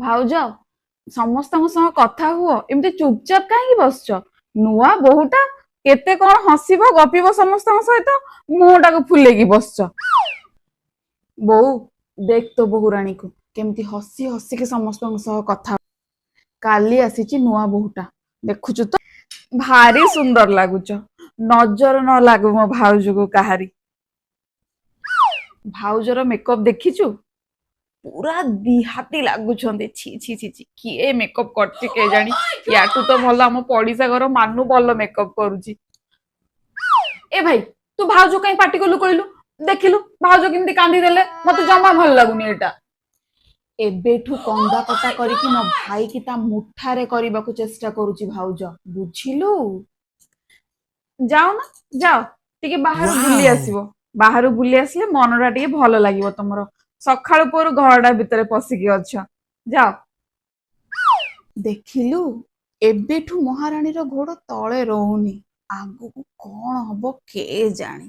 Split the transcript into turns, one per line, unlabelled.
ଭାଉଜ, ସମସ୍ତଙ୍କ ସହ କଥା ହୁଅ, ଏମିତି ଚୁପଚାପ କାହିଁକି ବସିଛ? ନୂଆ ବୋହୂଟା କେତେ କଣ ହସିବ ଗପିବ ସମସ୍ତଙ୍କ ସହିତ, ମୁହଁଟାକୁ ଫୁଲେଇକି ବସିଛ। ବୋଉ, ଦେଖ ତୋ ବୋହୂରାଣୀକୁ କେମିତି ହସି ହସିକି ସମସ୍ତଙ୍କ ସହ କଥା। କାଲି ଆସିଛି ନୂଆ ବୋହୂଟା, ଦେଖୁଛୁ ତ, ଭାରି ସୁନ୍ଦର ଲାଗୁଛ। ନଜର ନ ଲାଗୁ ମୋ ଭାଉଜକୁ କାହାରି। ଭାଉଜର ମେକଅପ୍ ଦେଖିଛୁ? ପୁରା ଦିହାତି ଲାଗୁଛନ୍ତି। ଛି ଛି ଛି ଛି, କିଏ ମେକଅପ୍ କରିଛି କେଜାଣି? ୟାଠୁ ତ ଭଲ ଆମ ପଡିଶା ଘର ମାନୁ ଭଲ ମେକଅପ୍ କରୁଛି। ଏ ଭାଇ, ତୁ ଭାଉଜ କାଇଁ ପାଟି କଲୁ କହିଲୁ? ଦେଖିଲୁ ଭାଉଜ କେମିତି କାନ୍ଦିଦେଲେ। ମତେ ଜମା ଭଲ ଲାଗୁନି ଏଇଟା। ଏବେଠୁ କନ୍ଦା କଟା କରିକି ମୋ ଭାଇକି ତା ମୁଠାରେ କରିବାକୁ ଚେଷ୍ଟା କରୁଛି ଭାଉଜ, ବୁଝିଲୁ? ଯାଅ ନା, ଯାଅ ଟିକେ ବାହାରୁ ବୁଲି ଆସିବ। ବାହାରୁ ବୁଲି ଆସିଲେ ମନଟା ଟିକେ ଭଲ ଲାଗିବ ତମର। ସକାଳୁ ପହରୁ ଘରଟା ଭିତରେ ପଶିକି ଅଛ। ଯାଅ। ଦେଖିଲୁ, ଏବେଠୁ ମହାରାଣୀର ଗୋଡ ତଳେ ରହୁନି। ଆଗକୁ କଣ ହବ କେଜାଣି।